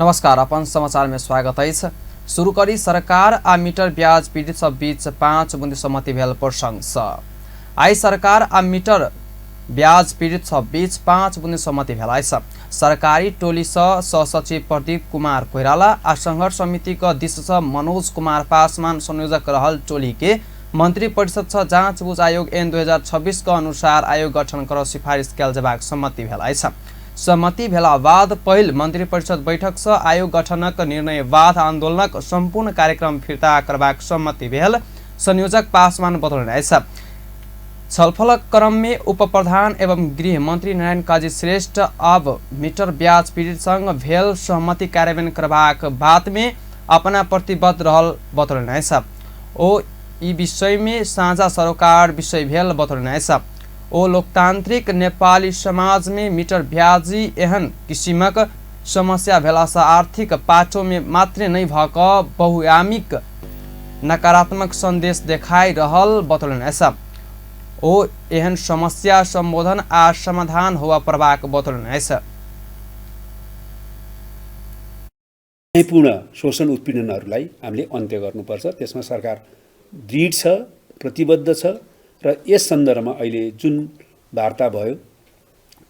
नमस्कार, अपन समाचार में स्वागत अछि। शुरू करी सरकार आ मीटर ब्याज पीड़ित सब बीच 5 बुंदी सहमति भेल प्रसंग सँ। आइ सरकार आ मीटर ब्याज पीड़ित सब बीच 5 बुंदी सहमति भेल अछि। सरकारी टोली सँ सहसचिव प्रदीप कुमार कोइराला आ संघर्ष समिति क दिस सँ मनोज कुमार पासवान संयोजक रहल टोली के मंत्री परिषद सँ जांच बुझ आयोग एन 2026 क अनुसार आयोग गठन कर सिफारिश कयल जेबाक सम्मति भेल अछि। सहमति भेला बाद पहिल मंत्रिपरिषद बैठक सँ आयोग गठनक निर्णय बाद आंदोलनक संपूर्ण कार्यक्रम फिर्ता करबाक सहमति भेल संयोजक पासवान बतौलनि अछि। छलफलक क्रम में उप प्रधान एवं गृह मंत्री नारायण काजी श्रेष्ठ अब मीटर ब्याज पीड़ित संग भेल सहमति कार्यान्वयन करबाक बात में अपना प्रतिबद्ध रहल बतौलनि अछि। ओ ई विषय में साझा सरोकार विषय भेल बतौलनि अछि। ओ लोकतांत्रिक नेपाली समाज में मीटर ब्याजी एहन किसिमक समस्या भेलासँ आर्थिक पाटो में मात्रे नहि भऽ कऽ बहुआयामिक नकारात्मक संदेश देखाइ रहल बतौलनि अछि। ओ एहन समस्या सम्बोधन आ समाधान होबय पड़बाक बतौलनि अछि। न्यायपूर्ण शोषण उत्पीडनहरूलाई हामीले अन्त्य गर्नुपर्छ। त्यसमा सरकार दृढ छ, प्रतिबद्ध छ र यस सन्दर्भमा अहिले जुन वार्ता भयो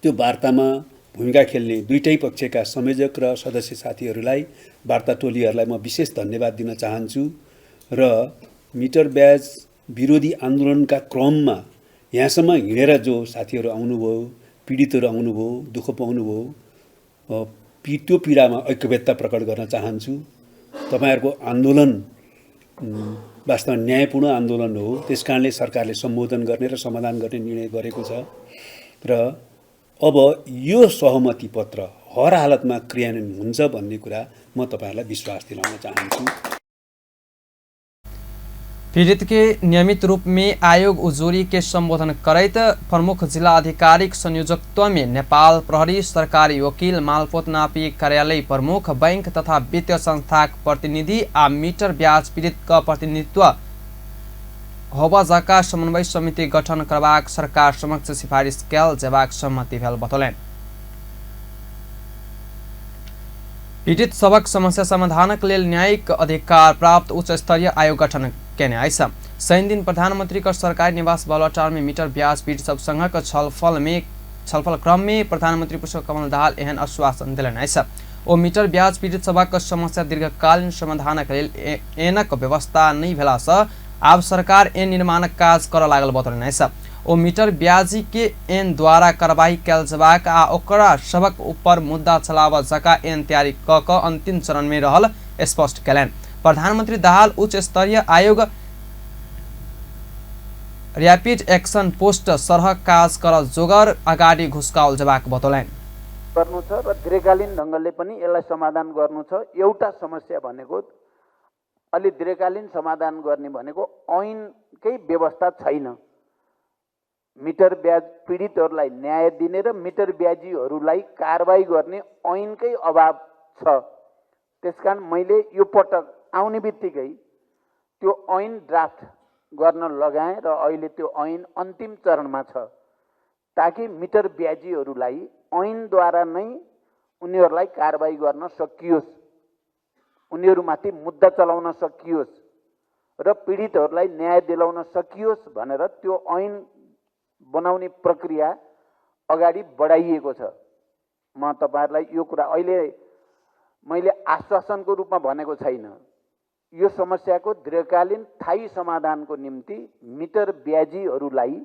त्यो वार्तामा भूमिका खेल्ने दुईटै पक्षका संयोजक र सदस्य साथीहरूलाई, वार्ता टोलीहरूलाई म विशेष धन्यवाद दिन चाहन्छु। र मिटर ब्याज विरोधी आन्दोलनका क्रममा यहाँसम्म हिँडेर जो साथीहरू आउनुभयो, पीडितहरू आउनुभयो, दुःख पाउनुभयो, त्यो पीडामा ऐक्यबद्धता प्रकट गर्न चाहन्छु। तपाईँहरूको आन्दोलन वास्तवमा न्यायपूर्ण आन्दोलन हो, त्यस कारणले सरकारले सम्बोधन गर्ने र समाधान गर्ने निर्णय गरेको छ। र अब यो सहमति पत्र हर हालतमा क्रियान्वयन हुन्छ भन्ने कुरा म तपाईँहरूलाई विश्वास दिलाउन चाहन्छु। पीड़ित के नियमित रूप में आयोग उजूरी के संबोधन करैत प्रमुख जिला अधिकारीक संयोजकत्व में नेपाल प्रहरी, सरकारी वकील, मालपोत नापी कार्यालय प्रमुख, बैंक तथा वित्तीय संस्थाक प्रतिनिधि आ मीटर ब्याज पीड़ित क प्रतिनिधित्व होबय जका समन्वय समिति गठन करबाक सरकार समक्ष सिफारिश कयल जेबाक सहमति भेल बतौलनि। पीड़ित सबक समस्या समाधानक लेल न्यायिक अधिकार प्राप्त उच्च स्तरीय आयोग गठन केने अछि। शनिदिन प्रधानमंत्री क सरकारी निवास बालुवाटार में मीटर ब्याज पीड़ित सब संघक छलफल क्रम में प्रधानमंत्री पुष्प कमल दाहाल एहन आश्वासन देलनि अछि। ओ मीटर ब्याज पीड़ित सबक समस्या दीर्घकालीन समाधानक लेल एनक व्यवस्था नहि भेलासँ आब सरकार एन निर्माणक काज करऽ लागल बतौलनि अछि। ओ मीटर ब्याजी के एन द्वारा कार्रवाई कयल जेबाक आ ओकरा सबक ऊपर मुद्दा चलाबऽ जका एन तैयारी कऽ कऽ अंतिम चरण में रहल स्पष्ट कयलनि। प्रधानमंत्री दाहाल उच्च स्तरीय आयोग रैपिड एक्शन पोस्ट सरह काज करऽ जोगर अगाडि घुसकाओल जेबाक बतौलनि। गर्नु छ र दीर्घकालीन ढङ्गले पनि यसलाई समाधान गर्नु छ। एउटा समस्या भनेको अलि दीर्घकालीन समाधान गर्ने भनेको ऐनकै व्यवस्था छैन। मिटर ब्याज पीडितहरूलाई न्याय दिने र मिटर ब्याजीहरूलाई कारवाही गर्ने ऐनकै अभाव छ। त्यसकारण मैले यो पटक आउने बित्तिकै त्यो ऐन ड्राफ्ट गर्न लगाएँ र अहिले त्यो ऐन अन्तिम चरणमा छ, ताकि मिटर ब्याजीहरूलाई ऐनद्वारा नै उनीहरूलाई कारवाही गर्न सकियोस्, उनीहरूमाथि मुद्दा चलाउन सकियोस् र पीडितहरूलाई न्याय दिलाउन सकियोस् भनेर त्यो ऐन बनाउने प्रक्रिया अगाडि बढाइएको छ। म तपाईहरुलाई यो कुरा अहिले मैले आश्वासनको रूपमा भनेको छैन। यो समस्याको दीर्घकालीन स्थायी समाधानको निम्ति मिटर ब्याजीहरूलाई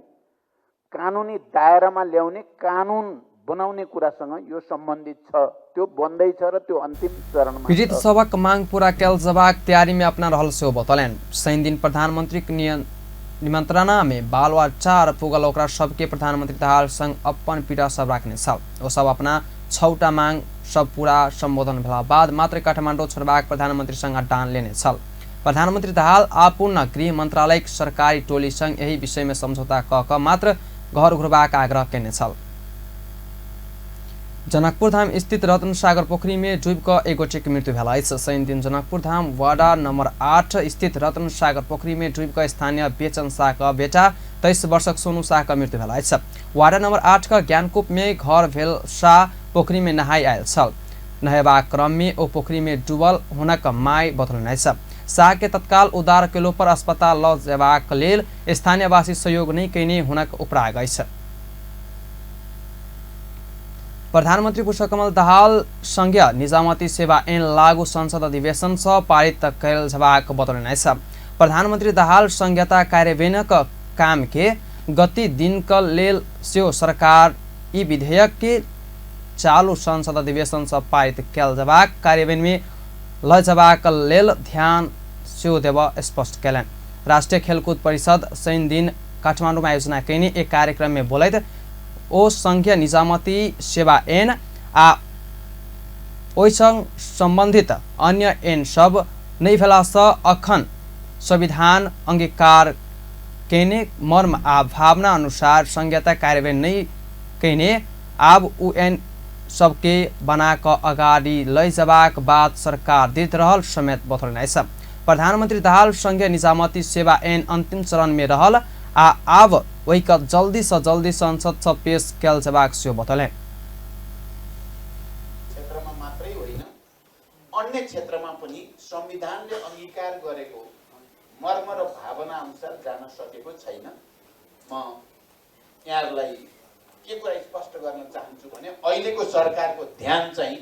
कानुनी दायरामा ल्याउने कानुन बनाउने कुरासँग यो सम्बन्धित छ। त्यो बन्दैछ र त्यो अन्तिम चरणमा पीडित छ। सबक मांग पूरा कयल जेबाक तैयारी में अपना रहल सेहो बतौलनि। शनिदिन प्रधानमंत्रीक निमंत्रणा में बालुवाटार पुगल ओकरा सबके प्रधानमंत्री दाहाल संग अपन पीड़ा सब राखने छल। ओ सब अपना 6टा मांग सब पूरा संबोधन भेला बाद मात्र काठमाडौँ छोड़बाक प्रधानमंत्री संग अड्डान लेने छल। प्रधानमंत्री दाहाल आपूर्ण गृह मंत्रालयक सरकारी टोली संग एहि विषय में समझौता क क मात्र घर घुरबाक आग्रह केने छल। जनकपुर धाम स्थित रत्नसागर पोखरी में डूबि क एक गोटेक मृत्यु भेल अछि। शनिदिन जनकपुर धाम वार्ड नंबर 8 स्थित रत्नसागर पोखरी में डूबि क स्थानीय बेचन शाह क बेटा 23 वर्षक सोनू शाह क मृत्यु भेल अछि। वार्ड नंबर 8 क ज्ञानकूप में घर भेल शाह पोखरी में नहाई आयल छल। नहेबाक क्रम में ओ पोखरी में डूबल हुनक माय बतौलनि अछि। शाह के तत्काल उद्धार केलो पर अस्पताल ल जेबाक लेल स्थानीयवासी सहयोग नहि कयने हुनक उपराग अछि। प्रधानमन्त्री पुष्पकमल दाहाल संघीय निजामती सेवा ऐन लागू संसद अधिवेशन सँ पारित कयल जेबाक बतौलनि अछि। प्रधानमन्त्री दाहाल संघीयता कार्यान्वयनक काम के गति दिनक लेल सेहो सरकार ई विधेयक के चालू संसद अधिवेशन सँ पारित कयल जेबाक कार्यान्वयन में ल जेबाक लेल ध्यान सेहो देबऽ स्पष्ट कयलनि। राष्ट्रिय खेलकुद परिषद शनि दिन काठमाडौँमे आयोजना कयने एक कार्यक्रम में बोलैत ओ संघीय निजामती सेवा ऐन आ ओहिसँग सम्बन्धित अन्य ऐन सब नहि भेलासँ अखन संविधान अंगीकार कयने मर्म आ भावना अनुसार संघीयता कार्यान्वयन नहि कयने आब उ ऐन सबके बना कऽ अगाडि लय जेबाक बात सरकार दृढ़ रहल समेत बतौलनि अछि। प्रधानमन्त्री दाहाल संघीय निजामती सेवा ऐन अन्तिम चरण में रहल आ आब ओहिके जल्दी सँ जल्दी संसद सँ पेश कयल जेबाक सेहो बतौलनि। क्षेत्रमा मात्रै होइन, अन्य क्षेत्रमा पनि संविधानले अंगीकार गरेको मर्म र भावना अनुसार जान सकेको छैन। म यहाँहरूलाई के कुरा स्पष्ट गर्न चाहन्छु भने अहिलेको सरकारको ध्यान चाहिँ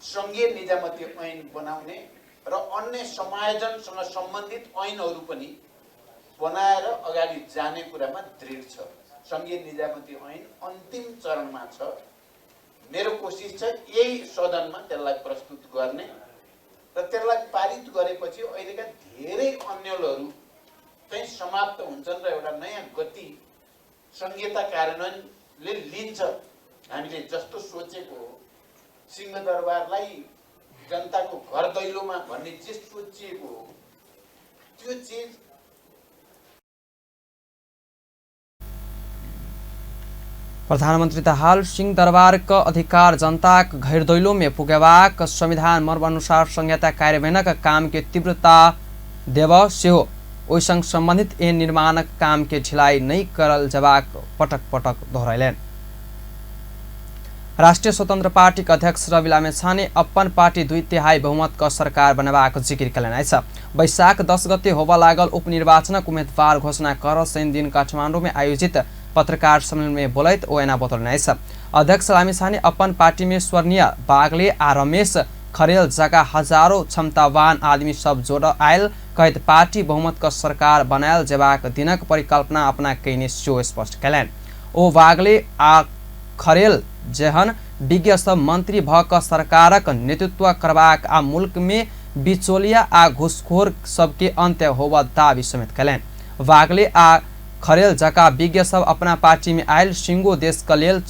संघीय निजामती ऐन बनाउने र अन्य समायोजनसँग सम्बन्धित ऐनहरू पनि बनाएर अगाडि जाने कुरामा दृढ छ। संघीय निजामती ऐन अन्तिम चरणमा छ। मेरो कोसिस छ यही सदनमा त्यसलाई प्रस्तुत गर्ने र त्यसलाई पारित गरेपछि अहिलेका धेरै अन्यलहरू चाहिँ समाप्त हुन्छन् र एउटा नयाँ गति संघीयता कार्यान्वयनले लिन्छ। हामीले जस्तो सोचेको हो, सिंहदरबारलाई जनताको घर दैलोमा भन्ने जे सोचिएको हो त्यो चिज। प्रधानमन्त्री दाहाल सिंहदरबारक अधिकार जनताक घर दैलो में पुगेबाक संविधान मर्म अनुसार संहिता कार्यान्वयनक काम के तीव्रता देब सेहो ओहिसँग सम्बन्धित ऐन निर्माणक काम के ढिलाइ नहि करल जेबाक पटक पटक दोहरैलनि। राष्ट्रिय स्वतंत्र पार्टीक अध्यक्ष रवि लामिछाने अपन पार्टी 2/3 बहुमत क सरकार बनेबाक जिकिर कयलनि अछि। वैशाख 10 गते होबऽ लागल उपनिर्वाचनक उम्मेदवार घोषणा कर शनि दिन काठमाडौँ में आयोजित पत्रकार सम्मेलन में बोलैत ओ एना बतौलनि अछि। अध्यक्ष लामिछाने अपन पार्टी में स्वर्णीय बागले आ रमेश खरेल जका हजारों क्षमतावान आदमी सब जोड़ आयल कहैत पार्टी बहुमत क सरकार बनायल जेबाक दिनक परिकल्पना अपना कयने सेहो स्पष्ट कयलनि। ओ बागले आ खरेल जेहन विज्ञ सब मंत्री भ क सरकारक नेतृत्व करबाक आ मुल्क में बिचौलिया आ घुसखोर सबके अंत्य होबऽ दावी समेत कयलनि। बागले आ खरेल जका विज्ञ सब अपना पार्टी में आयल सिंगो देश क लेल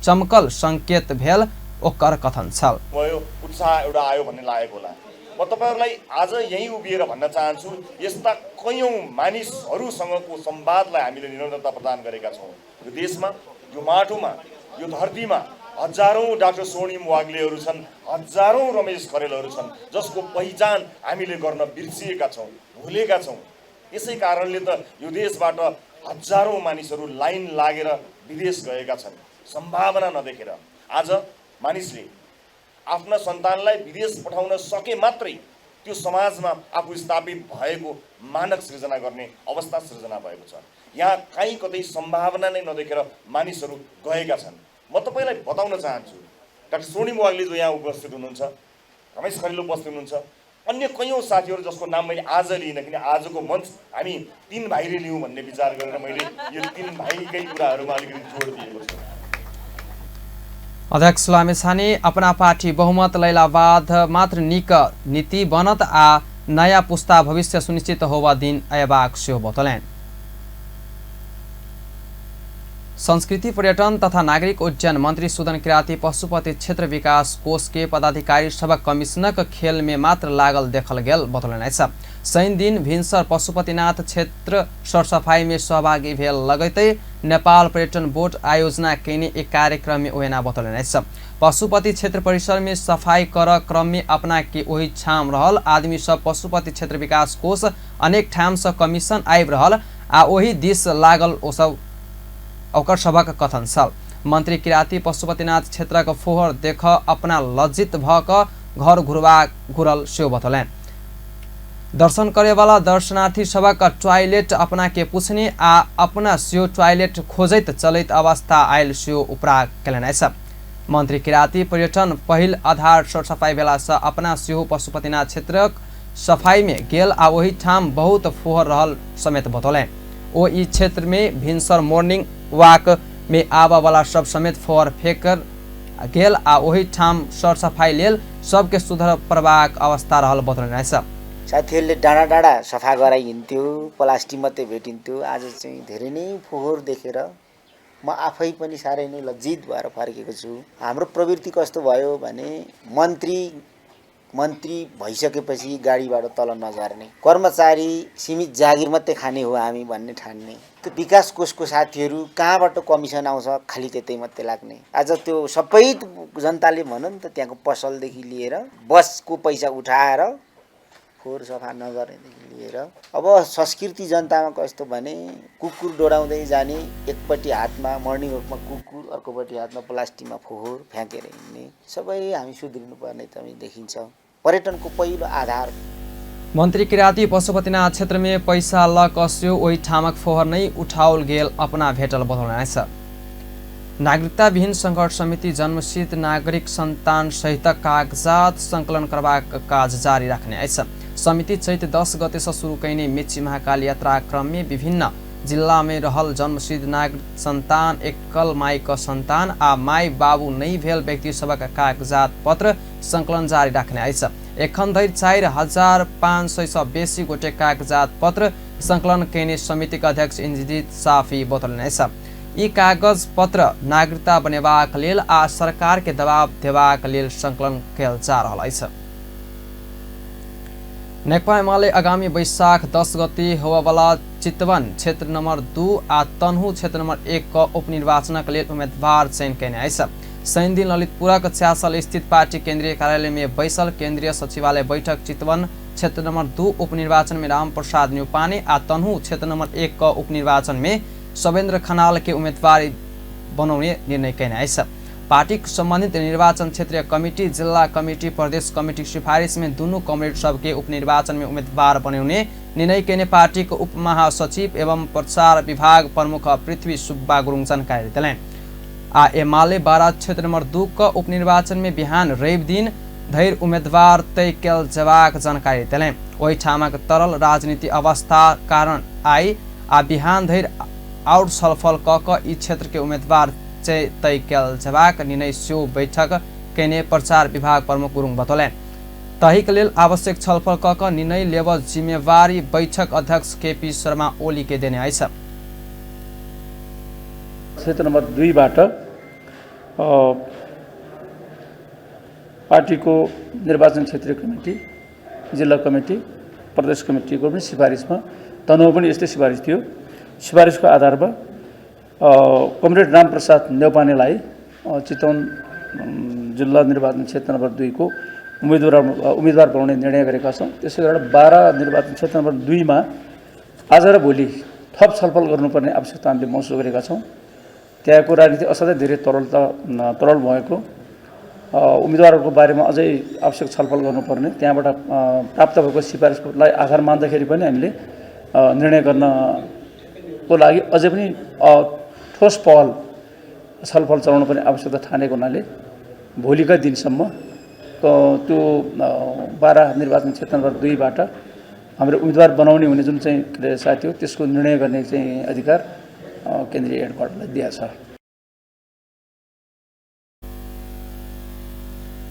चमकल संकेत भेल ओकर कथन छल। भयो उत्साह एउटा आयो भन्ने लागेको होला। म तपाईहरुलाई आज यही उभिएर भन्न चाहन्छु, यस्ता कैयौं मानिसहरुसँगको संवादलाई हामीले निरन्तरता प्रदान गरेका छौँ। यो देशमा, यो माटोमा, यो धरतीमा हजारौं डाक्टर स्वर्णिम वाग्लेहरू छन्, हजारौं रमेश खरेलहरू छन्, जसको पहिचान हामीले गर्न बिर्सिएका छौँ, भुलेका छौँ। यसै कारणले त यो देशबाट हजारौं मानिसहरू लाइन लागेर विदेश गएका छन्, सम्भावना नदेखेर। आज मानिसले आफ्ना सन्तानलाई विदेश पठाउन सके मात्रै त्यो समाजमा आफू स्थापित भएको मानक सृजना गर्ने अवस्था सृजना भएको छ। यहाँ कहीँ कतै सम्भावना नै नदेखेर मानिसहरू गएका छन्। म तपाईलाई बताउन चाहन्छु, डाक्टर स्वर्णिम वाग्ले जो यहाँ उपस्थित हुनुहुन्छ, रमेश खरेल उपस्थित हुनुहुन्छ, अन्य कैयौँ साथीहरू जसको नाम मैले आज लिइनँ, किन आजको मञ्च हामी तीन भाइले लियौँ भन्ने विचार गरेर मैले यो तीन भाइकै कुराहरूमा अलिकति जोड दिएको छु। अध्यक्ष लामिछाने अपना पार्टी बहुमत लैलाबाद मात्र निक नीति बनत आ नयाँ पुस्ता भविष्य सुनिश्चित होवा दिन अयबाक सेहो बतौलनि। संस्कृति पर्यटन तथा नागरिक उड्डयन मंत्री सुदन किराती पशुपति क्षेत्र विकास कोष के पदाधिकारी सभक कमिश्नक खेल में मात्र लागल देखल गेल बतौलनि अछि। शनि दिन भिनसर पशुपतिनाथ क्षेत्र सरसफाई में सहभागी भेल लगैतै नेपाल पर्यटन बोर्ड आयोजना कयने एक कार्यक्रम में ओहिना बतौलनि अछि। पशुपति क्षेत्र परिसर में सफाई कर क्रम में अपना के ओहि ठाम रहल आदमी सब पशुपति क्षेत्र विकास कोष अनेक ठाम से कमीशन आबि रहल आ ओहि दिस लागल ओ सब ओकर सभक कथन छल। मंत्री किराती पशुपतिनाथ क्षेत्रक फोहर देख अपना लज्जित भ क घर घुरल सेहो बतौलनि। दर्शन करेवाला दर्शनार्थी सबक टॉयलेट अपना के पुछने आ अपना सेहो टॉयलेट खोजैत चलैत अवस्था आयल सेहो उपराग केलनि अछि। मंत्री किराती पर्यटन पहिल आधार सरसफाई भेला से अपना सेहो पशुपतिनाथ क्षेत्रक सफाई में गेल आ ओहि ठाम बहुत फोहर रहल समेत बतौलनि। ओ ई क्षेत्र में भिनसर मॉर्निंग वॉक में आबऽ वाला सब समेत फोहर फेंक गेल आ ओहि ठाम सरसफाई लेल सबके सुधर पड़बाक अवस्था रहल बतौलनि अछि। साथीहरूले डाँडा डाँडा सफा गराइ हिँड्थ्यो, प्लास्टिक मात्रै भेटिन्थ्यो। आज चाहिँ धेरै नै फोहोर देखेर म आफै पनि साह्रै नै लज्जित भएर फर्केको छु। हाम्रो प्रवृत्ति कस्तो भयो भने मन्त्री भइसकेपछि गाडीबाट तल नझर्ने, कर्मचारी सीमित जागिर मात्रै खाने हो हामी भन्ने ठान्ने, त्यो विकास कोषको साथीहरू कहाँबाट कमिसन आउँछ खालि त्यतै मात्रै लाग्ने। आज त्यो सबै जनताले भनौँ नि त, त्यहाँको पसलदेखि लिएर बसको पैसा उठाएर फोहोर सफा नगर्नेदेखि लिएर अब संस्कृति जनतामा कस्तो भने कुकुर डोराउँदै जाने, एकपट्टि हातमा मर्निङ वकमा कुकुर, अर्कोपट्टि हातमा प्लास्टिकमा फोहोर फ्याँकेर हिँड्ने, सबै हामी सुध्रिनुपर्ने त देखिन्छ। पर्यटनको पहिलो आधार। मंत्री किराती पशुपतिनाथ क्षेत्र में पैसा ल कस्यो ओहि ठामक फोहोर नै उठाओल गेल अपना भेटल बतौलनि अछि। नागरिकता विहीन संघर्ष समिति जन्मसिद्ध नागरिक सन्तान सहित कागजात संकलन करबाक काज जारी राख्ने अछि। समिति चैत 10 गते से शुरू कयने मेची महाकाल यात्रा क्रम में विभिन्न जिला में रहल जन्मसिद्ध नागरिक सन्तान, एकल माई क सन्तान आ माई बाबू नहि भेल व्यक्ति सबक कागजात पत्र संकलन जारी राख्ने अछि। एखन धरि 4500 सँ बेसी गोटे कागजात पत्र संकलन कयने समितिक अध्यक्ष इंद्रजीत साफी बतौलनि अछि। ई कागज पत्र नागरिकता बनेबाक लेल आ सरकार के दबाव देबाक लेल संकलन कयल जा रहल अछि। नेकपा एमाले आगामी वैशाख 10 गते होबयवला चितवन क्षेत्र नंबर 2 आ तनहु क्षेत्र नंबर 1 क उपनिर्वाचनक लेल उम्मीदवार चयन कयने अछि। शनिदिन ललितपुरक च्यासल स्थित पार्टी केंद्रीय कार्यालय में बैसल केंद्रीय सचिवालय बैठक चितवन क्षेत्र नंबर 2 उपनिर्वाचन में रामप्रसाद न्यौपाने आ तनहु क्षेत्र नंबर 1 क उपनिर्वाचन में सवेन्द्र खनाल के उम्मीदवार बनाउने निर्णय कयने अछि। पार्टी संबंधित निर्वाचन क्षेत्रीय कमिटी, जिला कमिटी, प्रदेश कमिटी सिफारिश में दुनू कॉमरेड सबके उपनिर्वाचन में उम्मीदवार बनाउने निर्णय कयने पार्टी के उप महासचिव एवं प्रचार विभाग प्रमुख पृथ्वी सुब्बा गुरुङ जानकारी देलनि। आ एमाले 12 क्षेत्र नंबर 2 क उपनिर्वाचन में बिहान रवि दिन धरि उम्मीदवार तय कयल जेबाक जानकारी देलनि। ओहि ठामक तरल राजनीति अवस्था कारण आइ आ बिहान धरि और छलफल क ई क्षेत्र के उम्मीदवार तय कयल जेबाक निर्णय सेहो बैठक कयने प्रचार विभाग प्रमुख गुरुङ बतौलनि। ताहिक लेल आवश्यक छलफल क निर्णय लेब जिम्मेवारी बैठक अध्यक्ष केपी शर्मा ओली के देने अछि। क्षेत्र नम्बर 2 बाट पार्टीको निर्वाचन क्षेत्रीय कमिटी, जिल्ला कमिटी, प्रदेश कमिटीको पनि सिफारिसमा तनहुँ पनि यस्तै सिफारिस थियो। सिफारिसको आधारमा कमरेड रामप्रसाद न्यौपानेलाई चितवन जिल्ला निर्वाचन क्षेत्र नम्बर 2 को उम्मेदवार बनाउने निर्णय गरेका छौँ। त्यसै गरेर 12 निर्वाचन क्षेत्र नम्बर 2 मा आज र भोलि थप छलफल गर्नुपर्ने आवश्यकता हामीले महसुस गरेका छौँ। त्यहाँको राजनीति असाध्यै धेरै तरल भएको, उम्मेदवारहरूको बारेमा अझै आवश्यक छलफल गर्नुपर्ने, त्यहाँबाट प्राप्त भएको सिफारिसलाई आधार मान्दाखेरि पनि हामीले निर्णय गर्नको लागि अझै पनि ठोस पहल छलफल चलाउनु पर्ने आवश्यकता ठानेको हुनाले भोलिका दिनसम्म त्यो 12 निर्वाचन क्षेत्र नम्बर 2 बाट हाम्रो उम्मेदवार बनाउने हुने जुन चाहिँ साथी हो त्यसको निर्णय गर्ने चाहिँ अधिकार केन्द्रीय हेडक्वार्टरलाई दिएको छ।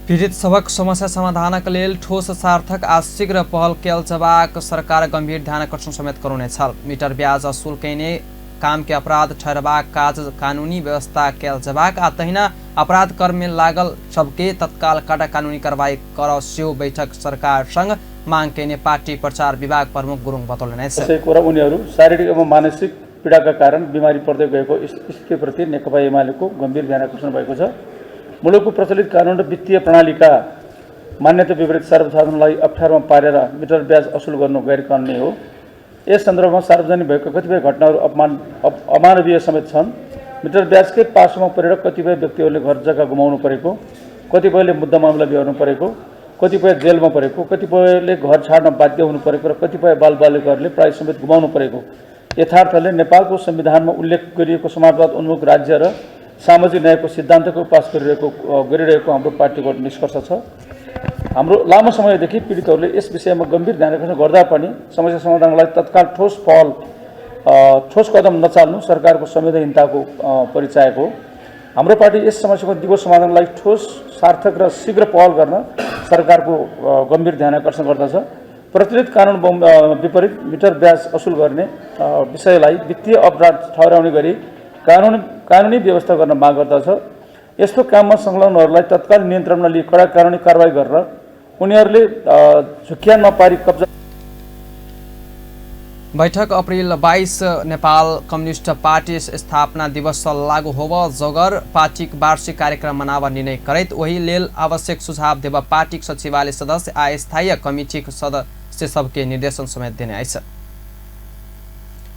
पीडित सबक समस्या समाधानक लेल ठोस सार्थक आ शीघ्र पहल कयल जेबाक सरकार गंभीर ध्यान आकर्षण समेत करौने छल। मीटर ब्याज असुल कयने काम के अपराध ठहरबाक काज कानूनी व्यवस्था कयल जेबाक आ तहिना अपराध कर्म में लागल सबके तत्काल कड़ा कानूनी कार्रवाई कर सेहो बैठक सरकार संग मांग कयने पार्टी प्रचार विभाग प्रमुख गुरुङ बतौलनि अछि। त्यसै उनीहरू शारीरिक एवं मानसिक पीडाका कारण बिमारी पर्दै गएको स्थितिप्रति नेकपा एमालेको गम्भीर ध्यान आकर्षण भएको छ। मुलुकको प्रचलित कानुन र वित्तीय प्रणालीका मान्यता विपरीत सर्वसाधारणलाई अप्ठ्यारोमा पारेर मिटर ब्याज असुल गर्नु गैरकानुनी हो। यस सन्दर्भमा सार्वजनिक भएका कतिपय घटनाहरू अमानवीय समेत छन्। मिटर ब्याजकै पासोमा परेर कतिपय व्यक्तिहरूले घर जग्गा गुमाउनु परेको, कतिपयले मुद्दा मामला बिहोर्नु परेको, कतिपय जेलमा परेको, कतिपयले घर छाड्न बाध्य हुनु परेको र कतिपय बालबालिकाहरूले प्राय समेत गुमाउनु परेको यथार्थले नेपालको संविधानमा उल्लेख गरिएको समाजवाद उन्मुख राज्य र सामाजिक न्यायको सिद्धान्तको उपवास गरिरहेको हाम्रो पार्टीको निष्कर्ष छ। हाम्रो लामो समयदेखि पीडितहरूले यस विषयमा गम्भीर ध्यान आकर्षण गर्दा पनि समस्या समाधानको लागि तत्काल ठोस पहल, ठोस कदम नचाल्नु सरकारको संवेदनहीनताको परिचायक हो। हाम्रो पार्टी यस समस्याको दिगो समाधानको लागि ठोस, सार्थक र शीघ्र पहल गर्न सरकारको गम्भीर ध्यान आकर्षण गर्दछ। प्रचलित कानुन विपरीत मिटर ब्याज असुल गर्ने विषयलाई वित्तीय अपराध ठहराउने गरी कानुनी व्यवस्था गर्न माग गर्दछ। यस्तो काममा संलग्नहरूलाई तत्काल नियन्त्रणमा लिई कडा कानुनी कारवाही गरेर उनीहरूले झुक्यान नपारी कब्जा। बैठक अप्रिल 22 नेपाल कम्युनिस्ट पार्टी स्थापना दिवस लागू होब जोगर पार्टीक वार्षिक कार्यक्रम मनाव निर्णय करैत ओहि लेल आवश्यक सुझाव देव पार्टीक सचिवालय सदस्य आ स्थायी कमिटीक सदस्य सबके निर्देशन समेत देने अछि।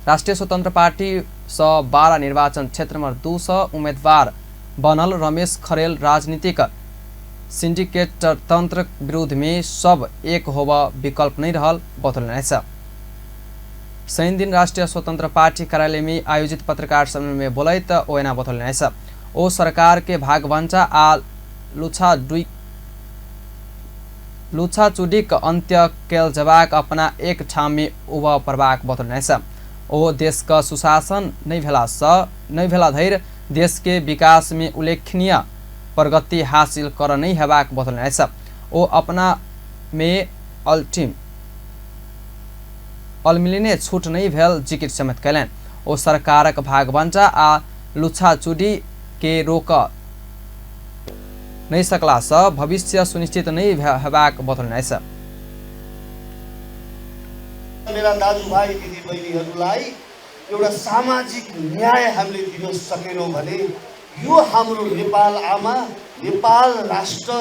राष्ट्रिय स्वतंत्र पार्टी स 12 निर्वाचन क्षेत्रमा 200 उम्मेदवार बनल रमेश खरेल राजनीतिक सिंडिकेट तंत्र विरुद्ध में सब एक होब विकल्प नहीं रहल बतौलनि अछि। शनिदिन राष्ट्रिय स्वतंत्र पार्टी कार्यालय में आयोजित पत्रकार सम्मेलन में बोलैत ओ एना बतौलनि अछि। ओ सरकार के भागभंजा आ लुछाचुडीक अंत्य कैल जबाक अपना एक ठाम में उभ पड़बाक बतौलनि अछि। ओ देश का सुशासन नहीं भेला धरि देश के विकास में उल्लेखनीय प्रगति हासिल कर नहीं हेबाक बतौलनि अछि। ओ अपना में अलमिलने छूट नहीं भेल जिकिर समेत कयलनि। ओ सरकारक भागभंजा आ लुछाचुडी के रोक नहीं सकला सँ भविष्य सुनिश्चित नहीं हेबाक बतौलनि अछि। मेरा दाजुभाइ दिदीबहिनीहरूलाई एउटा सामाजिक न्याय हामीले दिन सकेनौँ भने यो हाम्रो नेपाल आमा, नेपाल राष्ट्र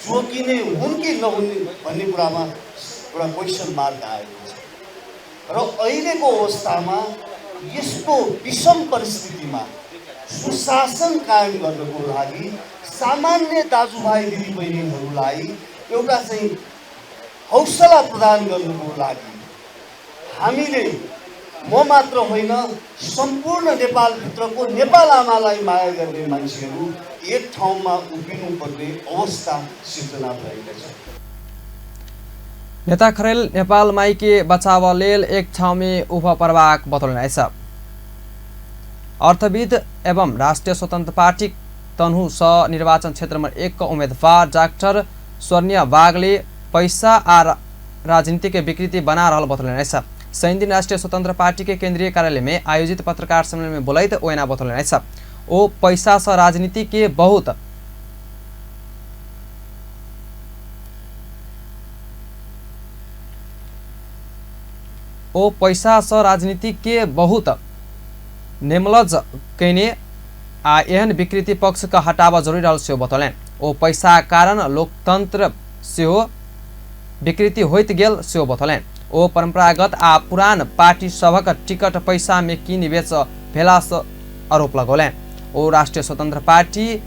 जोगिने हुन् कि नहुने भन्ने कुरामा एउटा क्वेसन मार्क आएको छ। र अहिलेको अवस्थामा यस्तो विषम परिस्थितिमा सुशासन कायम गर्नको लागि सामान्य दाजुभाइ दिदीबहिनीहरूलाई एउटा चाहिँ हौसला प्रदान गर्नको लागि हामीले, म मात्र होइन, सम्पूर्ण नेपालभित्रको नेपाल आमालाई माया गर्ने मान्छेहरू एक ठाउँमा उभिनुपर्ने अवस्था सिर्जना भएको छ। नेता खरेल नेपाल माईके बचाव लेल एक ठाउँ में उभ पड़बाक बतौलनि अछि। अर्थविद एवं राष्ट्रिय स्वतंत्र पार्टी तनहु स निर्वाचन क्षेत्र 1 का उम्मेदवार डाक्टर स्वर्णिया वागले पैसा आ राजनीति के विकृति बना रहल बतौलनि अछि। शनिदिन राष्ट्रिय स्वतंत्र पार्टी के केंद्रीय कार्यालय में आयोजित पत्रकार सम्मेलन में बोलैत ओ एना बतौलनि अछि। ओ पैसा सँ राजनीति के बहुत नेमलज कयने आ एहन विकृति पक्ष के हटाबऽ जरूरी रहल सेहो बतौलनि। ओ पैसा कारण लोकतंत्र सेहो विकृति होइत गेल सेहो बतौलनि। ओ परंपरागत आ पुरान पार्टी सभक टिकट पैसा में कीन बेच भेला सँ आरोप लगौलनि। ओ राष्ट्रिय स्वतंत्र पार्टी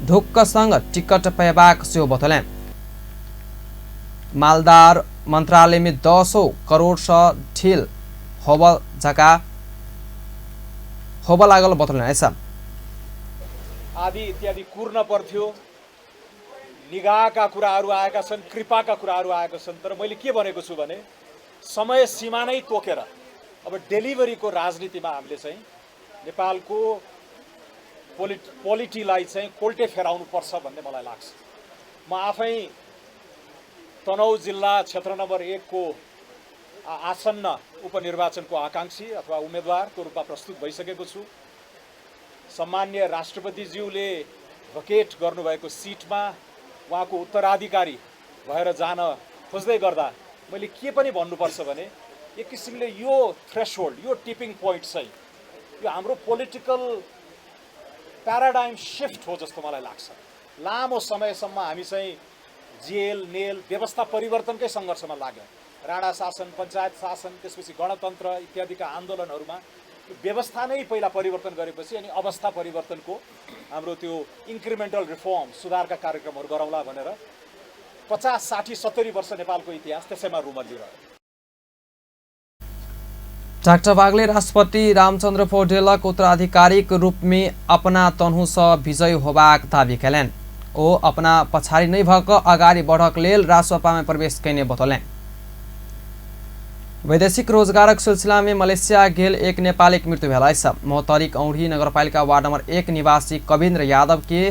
ढुक्क संग टिकट पयबाक सेहो बतौलनि। मालदार मंत्रालय में 10 करोड़ सँ ढील होब लागल बतौलनि अछि। आदि इत्यादि कुर्न पर्थ्यो, निगाहका कुराहरू आएका छन्, कृपाका कुराहरू आएका छन्। तर मैले के भनेको छु भने समय सीमा नै तोकेर अब डेलिभरीको राजनीतिमा हामीले चाहिँ नेपालको पोलिटीलाई चाहिँ कोल्टे फेराउनु पर्छ भन्ने मलाई लाग्छ। म आफै तनहुँ जिल्ला क्षेत्र नम्बर 1 को आसन्न उपनिर्वाचनको आकांक्षी अथवा उम्मेदवारको रूपमा प्रस्तुत भइसकेको छु। सम्मान्य राष्ट्रपतिज्यूले भकेट गर्नुभएको सिटमा उहाँको उत्तराधिकारी भएर जान खोज्दै गर्दा मैले के पनि भन्नुपर्छ भने एक किसिमले यो थ्रेसहोल्ड, यो टिपिङ पोइन्ट चाहिँ यो हाम्रो पोलिटिकल प्याराडाइम सिफ्ट हो जस्तो मलाई लाग्छ। लामो समयसम्म हामी चाहिँ जेल नेल व्यवस्था परिवर्तनकै सङ्घर्षमा लाग्यौँ। राणा शासन, पञ्चायत शासन, त्यसपछि गणतन्त्र इत्यादिका आन्दोलनहरूमा व्यवस्था नै पहिला परिवर्तन गरेपछि अनि अवस्था परिवर्तनको हाम्रो त्यो इन्क्रिमेन्टल रिफर्म सुधारका कार्यक्रमहरू गरौँला भनेर 50, 60, 70 वर्ष नेपालको इतिहास त्यसैमा रुमल्लिरह्यो। डाक्टर बागले राष्ट्रपति रामचन्द्र पौडेलक उत्तराधिकारीक रूपमे अपना तनहुसँ विजयी होबाक दावी कयलनि। ओ अपना पछाडि नहि भऽ कऽ अगाडि बढ़क लेल रास्वपामे प्रवेश कयने बतौलनि। वैदेशिक रोजगारक सिलसिलामे मलेसिया गेल एक नेपालीक मृत्यु भेल अछि। महोत्तरीक औंढी नगरपालिका वार्ड नम्बर 1 निवासी कविन्द्र यादव के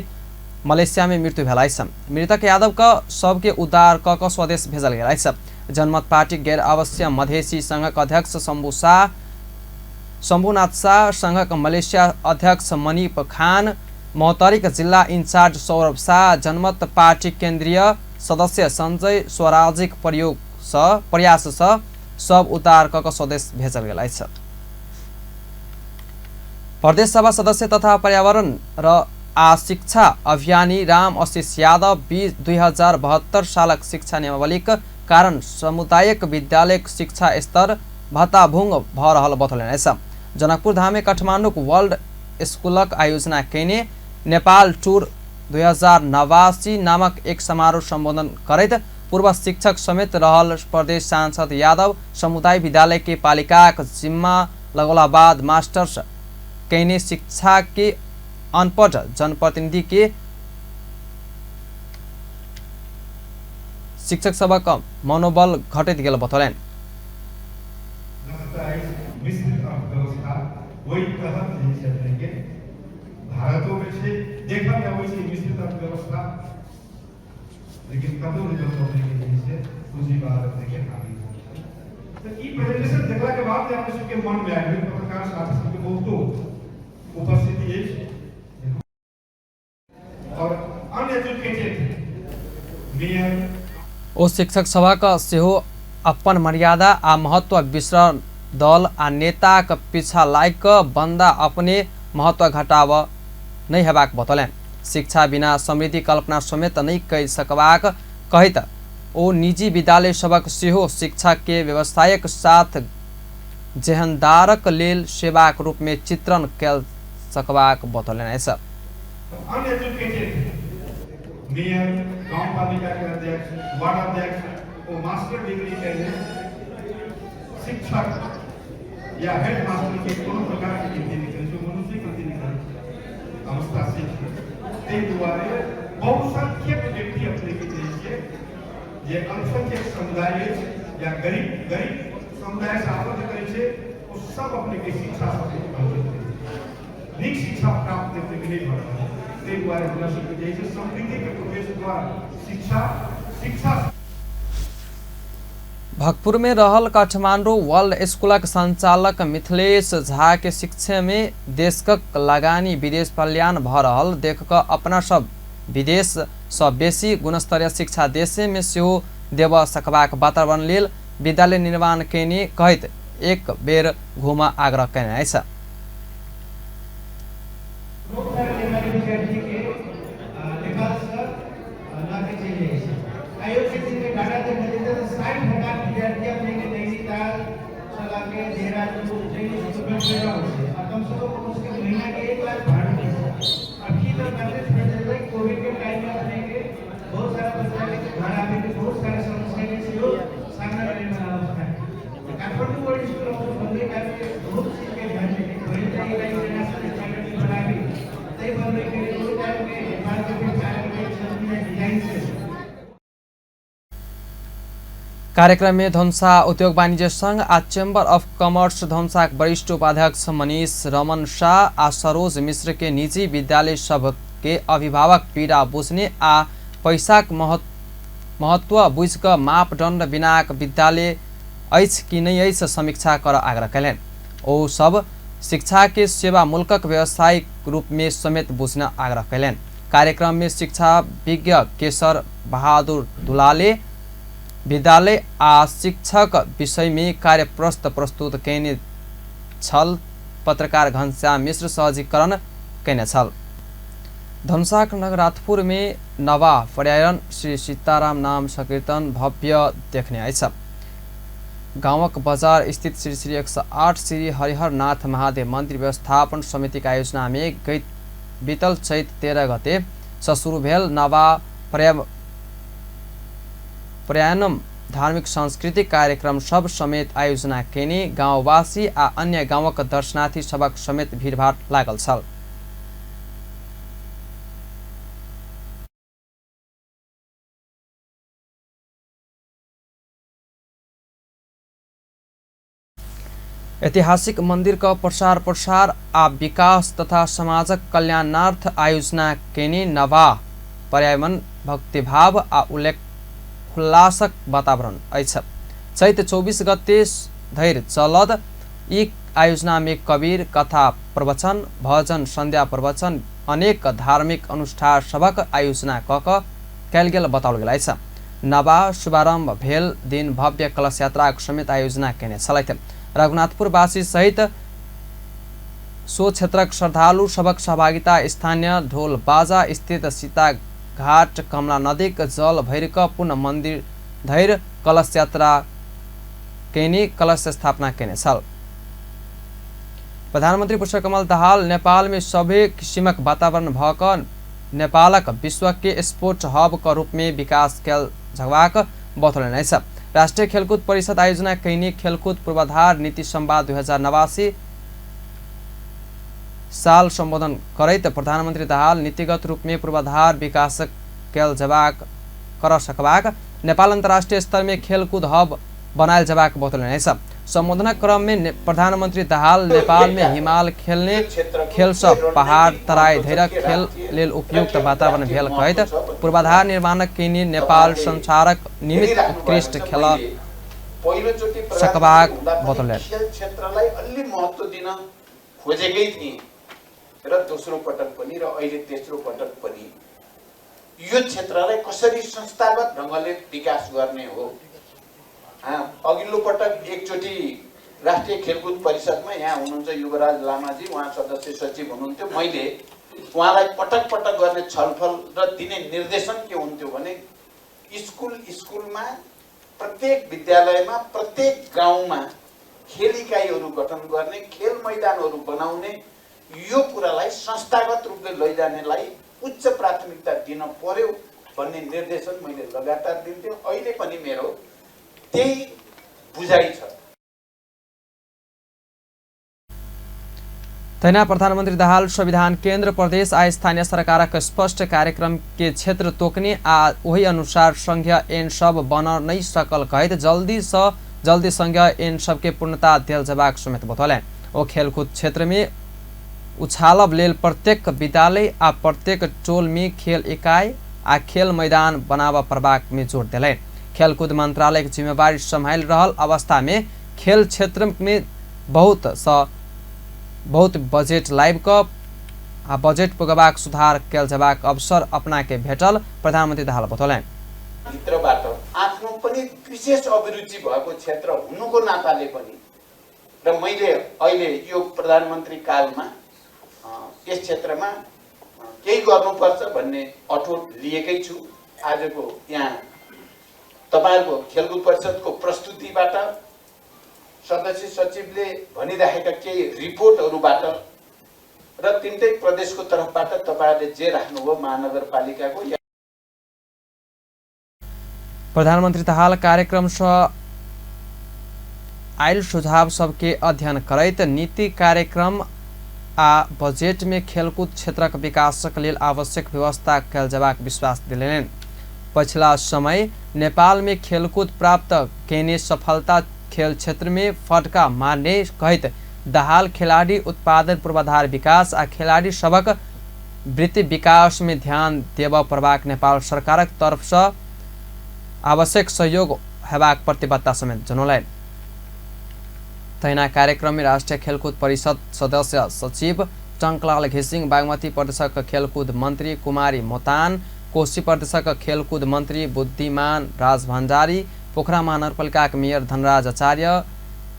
मलेसियामे मृत्यु भेल अछि। मृतक यादव के सबके उद्धार कऽ कऽ स्वदेश भेजल गेल अछि। जनमत पार्टी गैर आवासीय मधेसी संघक अध्यक्ष शम्भुनाथ शाह, संघक मलेसिया अध्यक्ष मनिप खान, महोत्तरीक जिल्ला इन्चार्ज सौरभ शाह, जनमत पार्टी केन्द्रीय सदस्य संजय स्वराजिक प्रयाससँ सब उद्धार कऽ कऽ स्वदेश भेजल गेल अछि। प्रदेश सभा सदस्य तथा पर्यावरण र आ शिक्षा अभियानी राम आशिष यादव 2072 सालक शिक्षा नियमावलीक कारण सामुदायिक विद्यालयक शिक्षा स्तर भत्ताभुङ्ग भऽ रहल बतौलनि अछि। जनकपुर धाममे काठमाडौँक वर्ल्ड स्कूलक आयोजना कयने नेपाल टूर 2089 नामक एक समारोह सम्बोधन करैत पूर्व शिक्षक समेत रहल प्रदेश सांसद यादव समुदाय विद्यालय के पालिकाक जिम्मा लगौला बाद मास्टर्स कयने शिक्षा के अनपढ़ जनप्रतिनिधि के शिक्षक सभक मनोबल घटैत गेल बतौलनि। लेकिन कतौ नहि कतौ अपने के जे छै पूंजीवाद अपने के हावी हो। तो ई प्रेजेंटेशन देखला के बाद अपने सबके मन में आबि गेल, पत्रकार साथी सबके बहुतो उपस्थिति अछि और अनएजुकेटेड मेयर। ओ शिक्षक सभक सेहो अपन मर्यादा आ महत्व बिसरल दल आ नेताक पीछा लागि कऽ बन्दा अपने महत्व घटाब नहि हेबाक बतौलनि। शिक्षा बिना समृद्धि कल्पना समेत नहि कहि सकबाक कहैत ओ निजी विद्यालय सभक सेहो शिक्षा के व्यवसायक साथ जेहनदारक लेल सेवाक रूपमे चित्रण कयल सकबाक बतौलनि अछि। अनएजुकेटेड मेयर, गाउँपालिका के अध्यक्ष, वार्ड अध्यक्ष ओ मास्टर डिग्री के शिक्षक या हेड मास्टर के कोनो प्रकार के गिनती नहि करै छै, मनुष्य गिनती नहि करै छै अवस्था से छै। ताहि दुआरे बहुसंख्यक व्यक्ति अपने के जे छै जे अल्पसंख्यक समुदाय अछि या गरीब गरीब समुदाय से आबद्ध करै छै, ओ सब अपने के शिक्षा से वंचित रहै छै, नीक शिक्षा प्राप्त अपने के नहि भऽ रहल। ताहि दुआरे हमरा सबके जे छै समृद्धि के प्रवेश द्वार शिक्षा शिक्षा। भक्तपुर में रहल काठमांडू वर्ल्ड स्कूलक संचालक मिथिलेश झा के शिक्षा में देशक लगानी विदेश पलायन भऽ रहल देख कऽ अपना सब विदेश सँ बेसी गुणस्तरीय शिक्षा देशे में सेहो देबऽ सकबाक वातावरण लेल विद्यालय निर्माण कयने कहैत एक बेर घूमऽ आग्रह कयने अछि। बहुत सारा नेपाली विद्यार्थी के नेपाल से लऽ चलि जाइ छै। आयोगके दिन डाटा देखल जेतै तऽ 60,000 विद्यार्थी अपने के नैनीताल से लऽ के देहरादून जैसे स्कूल में रहल छै आ कम से कम ओकर सबके महीना के 1 लाख भाड़ा दै छै। अभी तऽ बाते छोड़ि देबै, कोविड के टाइम में अपने के बहुत सारा बच्चा के घर आबे के बहुत सारा समस्या के सेहो सामना करे वाला अवस्था है। काठमाडौँ वर्ल्ड स्कूल आउट बनबै कालके बहुत चीज के ध्यान देके पहिले तऽ एकटा इंटरनेशनल स्टैंडर्ड में बनाबी तै बनबै के लेल ओहि टाइम में नेपाल के डिजाइन से। कार्यक्रम में धनुषा उद्योग वाणिज्य संघ आ चैम्बर ऑफ कॉमर्स धनुषाक वरिष्ठ उपाध्यक्ष मनीष रमन शाह आ सरोज मिश्र के निजी विद्यालय सब के अभिभावक पीड़ा बुझने आ पैसाक महत्व बुझि कऽ मापदंड बिनाक विद्यालय अछि कि नहि अछि समीक्षा कर आग्रह कयलनि। ओ सब शिक्षा के सेवा मुल्कक व्यावसायिक रूप में समेत बुझने आग्रह कयलनि। कार्यक्रम में शिक्षा विज्ञ केशर बहादुर दुलाले विद्यालय आ शिक्षक विषय में कार्यप्रस्त प्रस्तुत कयने छल। पत्रकार घनश्याम मिश्र सहजीकरण कयने छल। धनुषाक नगराथपुर में नवा पर्यायन श्री सीताराम नाम संकीर्तन भव्य देखने अछि। गांवक बाजार स्थित श्री श्री 108 श्री हरिहरनाथ महादेव मंदिर व्यवस्थापन समिति के आयोजना में गई बीतल चैत 13 गते से शुरू भेल नवा प्रयाणम धार्मिक सांस्कृतिक कार्यक्रम सब समेत आयोजना केने गांववासी आ अन्य गांवक दर्शनार्थी सबक समेत भीड़भाड़ लागल छल। ऐतिहासिक मंदिर का प्रसार प्रसार आ विकास तथा समाजक कल्याणार्थ आयोजना केने नवा पर्यावरण भक्तिभाव आ उल्लासक वातावरण अछि। चैत 24 गते धरि चलत ई आयोजना में कबीर कथा प्रवचन, भजन संध्या प्रवचन, अनेक धार्मिक अनुष्ठान सबक आयोजना क कयल गेल बताओल गेल अछि। नवा शुभारंभ भेल दिन भव्य कलश यात्राक समेत आयोजना केने छलथि। रघुनाथपुरवासी सहित सो क्षेत्रक श्रद्धालु सबक सहभागिता स्थानीय ढोल बाजा स्थित सीता घाट कमला नदीक जल भरि क पुनः मंदिर धरि कलश यात्रा केने कलश स्थापना केने छल। प्रधानमंत्री पुष्पकमल दाहाल नेपाल में सभी किसिमक वातावरण भ क नेपालक विश्व के स्पोर्ट हब क रूप में विकास कयल जबाक बतौलनि अछि। राष्ट्रिय खेलकुद परिषद आयोजना कयने खेलकुद पूर्वाधार नीति संवाद 2089 साल संबोधन करैत प्रधानमंत्री दाहाल नीतिगत रूप में पूर्वाधार विकास कयल जबाक कर सकबाक नेपाल अंतर्राष्ट्रीय स्तर में खेलकुद हब बनायल जबाक बतौलनि अछि। संबोधनक क्रम में प्रधानमंत्री दाहाल नेपाल में हिमाल खेलने खेल सब पहाड़ तराई धैरक खेल लेल उपयुक्त वातावरण भेल कहैत पूर्वाधार निर्माणक केने नेपाल संसारक निमित्त उत्कृष्ट खेल सकबाक बतौलनि। खेल क्षेत्रलाई अलि महत्व दिन खोजेकै थिए र दोस्रो पटक पनि र अहिले तेस्रो पटक पनि यो क्षेत्रलाई कसरी संस्थागत ढंगले विकास गर्ने हो। अघिल्लो पटक एकचोटि राष्ट्रिय खेलकुद परिषदमा यहाँ हुनुहुन्छ युवराज लामाजी, उहाँ सदस्य सचिव हुनुहुन्थ्यो। मैले उहाँलाई पटक पटक गर्ने छलफल र दिने निर्देशन के हुन्थ्यो भने स्कुल स्कुलमा, प्रत्येक विद्यालयमा, प्रत्येक गाउँमा खेल इकाइहरू गठन गर्ने, खेल मैदानहरू बनाउने, यो कुरालाई संस्थागत रूपले लैजानेलाई उच्च प्राथमिकता दिन पर्यो भन्ने निर्देशन मैले लगातार दिन्थेँ। अहिले पनि मेरो त्यही बुझाइ छ। तहिना प्रधानमंत्री दाहाल संविधान केन्द्र प्रदेश आ स्थानीय सरकारक स्पष्ट कार्यक्रम के क्षेत्र तोकने आ ओही अनुसार संघीय ऐन सब बन नहीं सकल कहैत जल्दी से जल्दी संघीय ऐन सबके पूर्णता देल जबाक समेत बतौलनि। ओ खेलकूद क्षेत्र में उछालब लेल प्रत्येक विद्यालय आ प्रत्येक टोल में खेल इकाई आ खेल मैदान बनाबऽ पड़बाक में जोर देलनि। खेलकूद मंत्रालय के जिम्मेवारी सम्हालि रहल अवस्था में खेल क्षेत्र में बहुत बजट लाइव क आ बजट पुगबाक सुधार कयल जबाक अवसर अपना के भेटल प्रधानमंत्री दाहाल बतौलनि। भित्रबाट आफ्नो पनि विशेष अभिरुचि भएको क्षेत्र हुनुको नाताले पनि र मैले अहिले यो प्रधानमन्त्री कालमा यस क्षेत्रमा केही गर्नुपर्छ भन्ने अठोट लिएकै छु। आजको यहाँ तपाईहरुको खेलकुद परिषदको प्रस्तुतिबाट सदस्य सचिवले भनिराखेका केही रिपोर्टहरुबाट र तिनटै प्रदेशको तर्फबाट तपाईहरुले जे राख्नुभयो महानगरपालिकाको। प्रधानमन्त्री दाहाल कार्यक्रम सँ आयल सुझाव सबके अध्ययन करैत नीति कार्यक्रम आ बजेट में खेलकूद क्षेत्रक विकासक लेल आवश्यक व्यवस्था कयल जबाक विश्वास दिलेलनि। पछिला समय नेपाल में खेलकूद प्राप्त केने सफलता खेल क्षेत्र में फटका मारने कहैत दाहाल खिलाड़ी उत्पादन पूर्वाधार विकास आ खिलाड़ी सबक वृत्ति विकास में ध्यान देबऽ पड़बाक नेपाल सरकारक तरफ सँ आवश्यक सहयोग हेबाक प्रतिबद्धता समेत जनौलनि। तहिना कार्यक्रम में राष्ट्रिय खेलकूद परिषद सदस्य सचिव टंकलाल घिसिङ, बागमती प्रदेशक खेलकूद मन्त्री कुमारी मोतान, कोशी प्रदेशक खेलकूद मन्त्री बुद्धिमान राज भण्डारी, पोखरा महानगरपालिकाक मेयर धनराज आचार्य,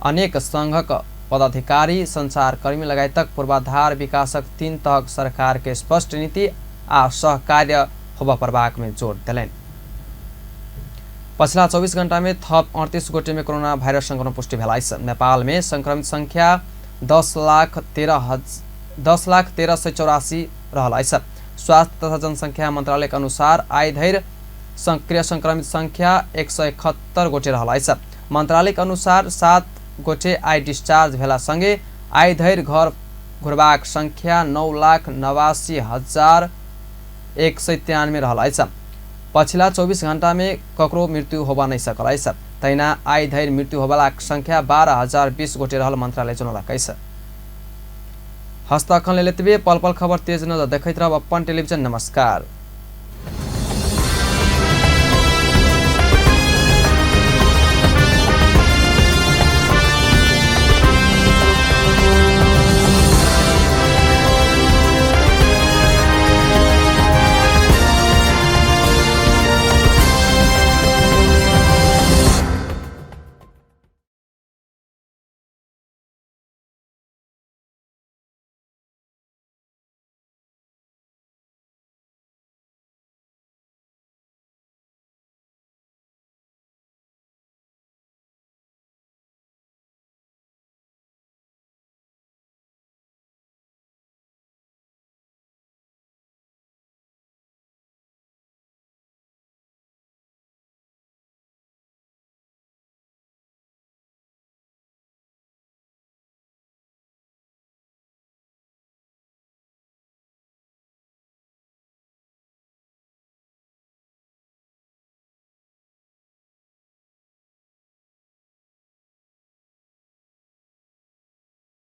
अनेक संघक पदाधिकारी, संचारकर्मी लगायतक पूर्वाधार विकासक तीन तहक सरकार के स्पष्ट नीति आ सहकार्य होबऽ पड़बाक में जोड़ देलनि। पछिला 24 घंटा में थप 38 गोटे में कोरोना वायरस संक्रमण पुष्टि भेल अछि। नेपाल में संक्रमित संख्या 10,13,184 रहल अछि। स्वास्थ्य तथा जनसंख्या मंत्रालय के अनुसार आइ धरि सक्रिय संक्रमित संख्या 171 गोटे रहल अछि। मंत्रालय के अनुसार 7 गोटे आइ डिस्चार्ज भेला संगे आइ धरि घर घुरबाक संख्या 9,89,193 रहल अछि। पछिला 24 घंटा में ककरो मृत्यु होबा नहीं सकल अछि। तहिना आइ धरि मृत्यु होबालाक संख्या 12,020 गोटे रहल मंत्रालय जनौलक अछि। हस्तक्षण लेल एतबे। पल पल खबर तेज नजर देखैत रहब अपन टेलीविजन। नमस्कार।